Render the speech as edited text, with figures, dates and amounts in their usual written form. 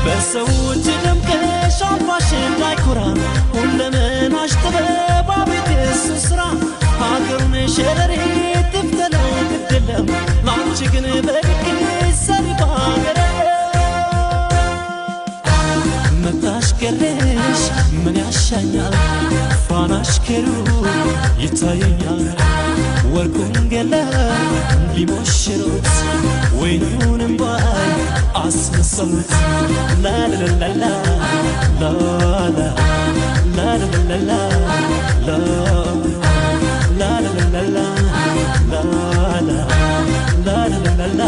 በሰዎች ደምቀሽ አምባሽ እንዳይኮራ፣ ሁለመናሽ ጥበብ አቤት የሱ ስራ። ሀገሩን ሸረሪት ትፍተለው ግድ የለም፣ ላንቺ ግን በልክ ሰሪ ባገረ መጣሽ ገረሽ ምን ያሻኛል? ፋናሽ ከሩቅ ይታየኛል። ወርቁን ገላ ሊሞሽሩት ወይኑንም ባይ አስመሰሉት። ላላላላ ላላ ላላላላ ላላላላ ላላ ላላላላ